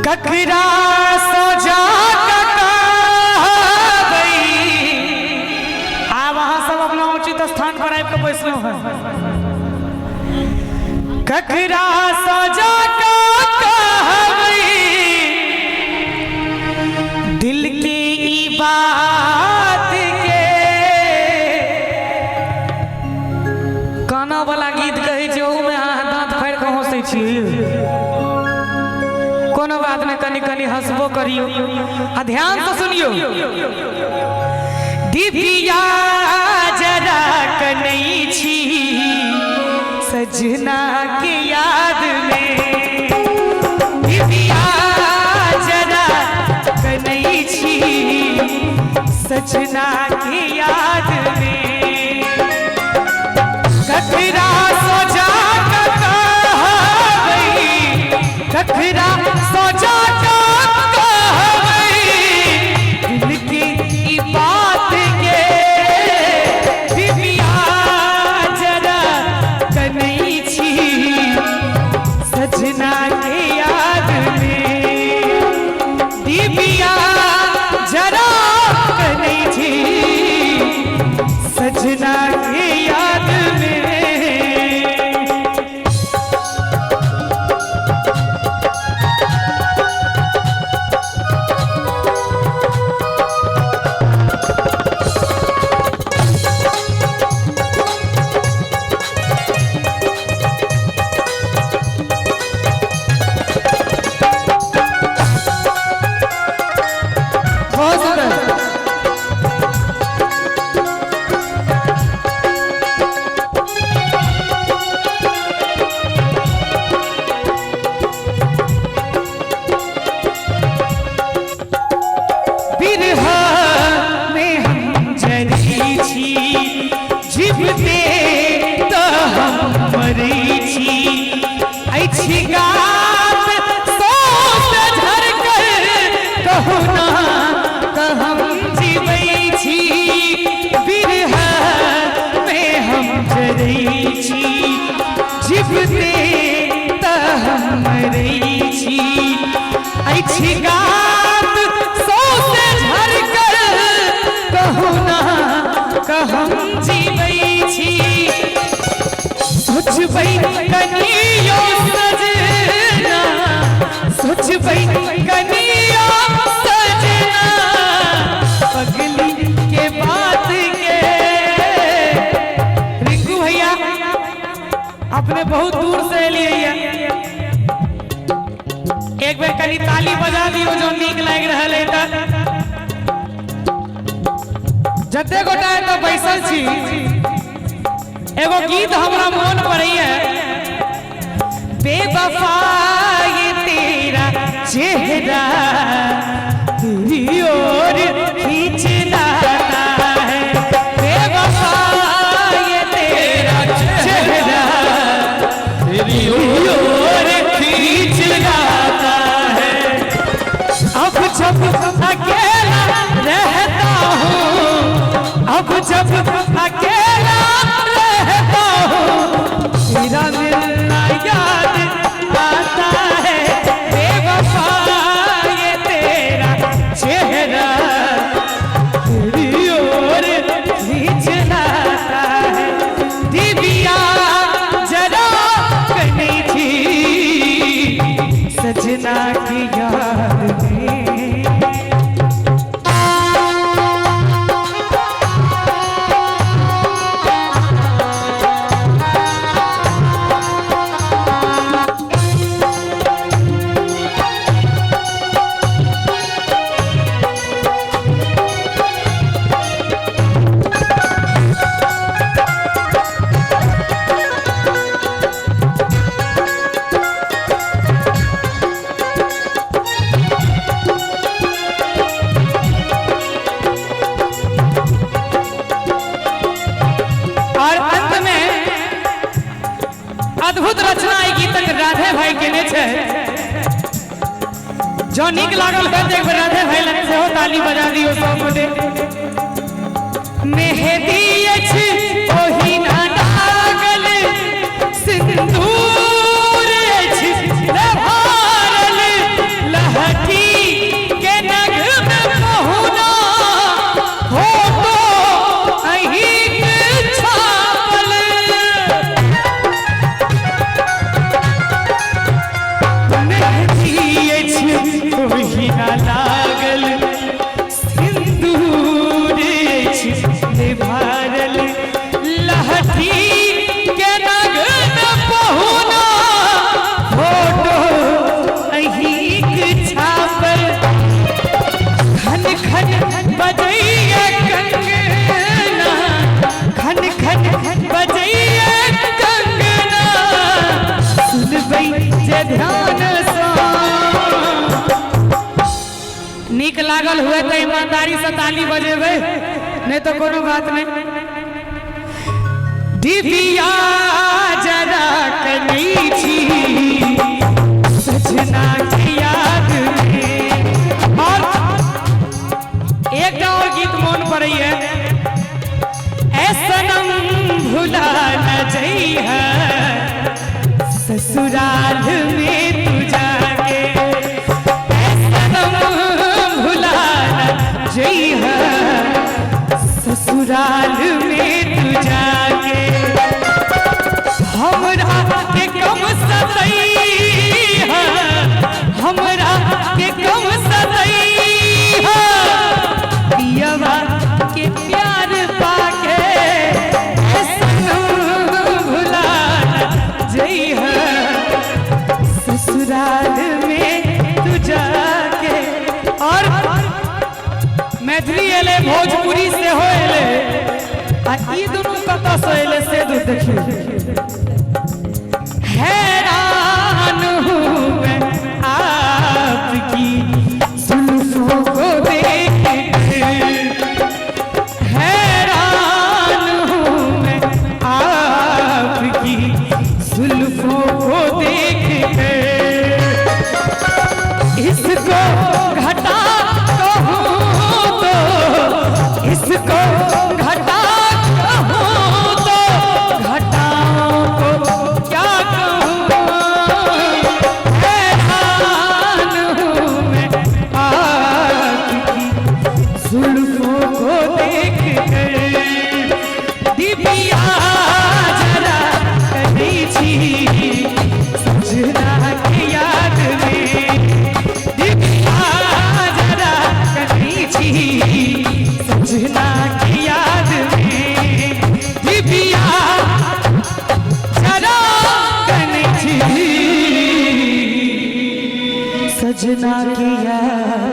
ककरा सजा ककाबै। आब अहाँ सब अपना उचित स्थान पर आबि कऽ बैसलहुँ हैं। ककरा सजा कहबै दिल की ई बात के, काना वाला गीत कहै छै ओहूमे अहाँ दाँत फाड़ि कऽ हँसै छी। कोनो बात नहि, कनि कनि हंसबो करियो आ ध्यान से सुनियो। दिव्या जरा कनै छी सजना के याद में, दिव्या जरा कनै छी सजना के याद में, ककरा सजा कहबै, ककरा सजा कहबै दिल की ई बात के, दिव्या जरा कनै छी सजना के याद में, दिव्या जरा कनै छी सजना के याद में। बहुत सुंदर। बिरहा में हम जरी छी, जीवते तऽ हम मरै छी, अछि गात सोच झरकर कहू ना तऽ हम जीबै छी, बिरहा में हम जरै छी, जीवते तऽ हम मरै छी, अछि गात सौंसे झरकर कहू ना कहम जीबै छी, सोचबै कनियो सजना, सोचबै कनियो सजना पगली के बात के। रिंकू भैया अपने बहुत दूर से एलियै, एक बेर कनि ताली बजा दियौ जो नीक लागि रहल है। तऽ जते गोटा एतऽ बैसल छी, एगो गीत हमरा मोन पड़ैया, बेवफा ये तेरा चेहरा तेरी ओर खींच लाता है, बेवफा ये तेरा चेहरा तेरी ओर खींच लाता है, अब जब अकेला रहता हूँ, अब जब अकेला रहता हूँ तेरा मिलना याद आता है, बेवफा ये तेरा चेहरा तेरी ओर खींच लाता है, दिव्या जरा कहीं थी सजना की याद में। और अंत में अद्भुत रचना ई गीतक राधे भाई केने छै, जो नीक लागल होय तऽ एक बेर राधे भाई लग सेहो ताली बजा दियौ सब गोटे। मेहदी अछि ओहिना लागल, सिंदूर अछि न लागल सिंदूर अछि निभारल लहठी के नगन पहुना फोटो अहींक छापल खन खन बजैया कंगना खन खन बजैया कंगना सुनबै जे ध्यान सँ। नीक लागल हुए तऽ ईमानदारी से ताली बजेबै, नहीं तो कोनो बात नहीं। डिबिया जरा कनै छी सजना के याद में। और एकटा और गीत मोन पड़ैया, ऐ सनम भुला न जइहा ससुराल में तू जाके, ऐ सनम भुला न जइहा ससुराल में तू जाके, हमरा के कम सतैहा, हमरा के कम सतैहा, पियवा के प्यार पाके ऐ सनम भुला न जइहा ससुराल में तू जाके। और मैथिली एले, भोजपुरी सेहो एले, आ ई दुनू कतऽ से एले से दू देखियौ। हैरान हूँ मैं आपकी जुल्फों को देख के, हैरान हूँ मैं आपकी जुल्फों को देख के, इसको घटा कहूँ तो, इसको घटा कहूँ तो घटाओं को क्या कहूँ, हैरान हूँ मैं आपकी जुल्फों को देख कर, दिव्या जरा कनै छी सजना के याद में, दिव्या जरा कनै छी सजना के याद में, दिव्या जरा कनै छी सजना के याद